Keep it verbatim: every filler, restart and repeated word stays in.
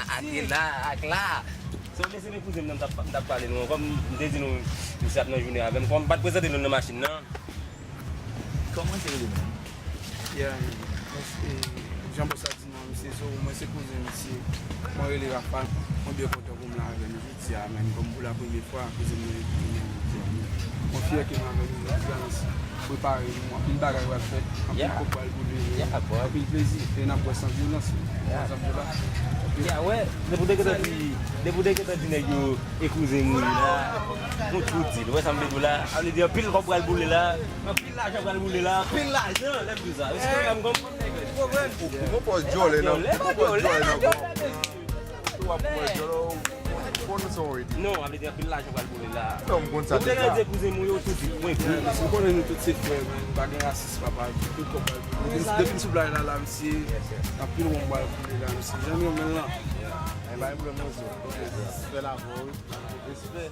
la, ak la, ak la. Se yon mesye men kouzen m nan m t ap, m t ap pale nou an. Kòm m te di nou, misye ap nan jounen avè m. Kòm m pa t prezante nou nan machin nan. Kòman se rele menm? Yeah, e, Jean Paul Sadino, misye Zo, mwen se kouzen misye. Mwen rele Rafa, mwen byen kontan pou m la avè nou jodi a, menm kòm pou la premye fwa, kouzen mwen rele jodi a. Mwen fyè ke m avè nou jodi a, misye. Prepare nou, anpil bagay pral fèt, anpil kòb pral boule, anpil plezi, e n ap bwè san vyolans, wi. Zanmi la. Ya, wè, depi w te gentan di, depi w te gentan di nèg yo, e kouzen mwen la, yon twou di l. Ou wè sa m vle di w la? Sa vle di anpil kòb pral boule la, anpil lajan pral boule la, anpil lajan, lè m di w sa. Respè, m konprann nèg yo. Ou, ou gon pòz djòlè nan, ou gon pòz djòlè nan kò. Ou ap pran djòlè, ou konn sa w di. Non, sa vle di anpil lajan pral boule la. Non, m konn sa deja. Ou te ka di kouzen mwen yo tou di mwen tou. Ou konnen nou tout se frè, men pa gen rasis, papa. Tout kòb pral boule. Depi, depi n sou plaj la, la, misye, anpil wonm pral boule la, misye. Janm yo men lan. Ay, bay mwen manje. Respè la, bro. Respè.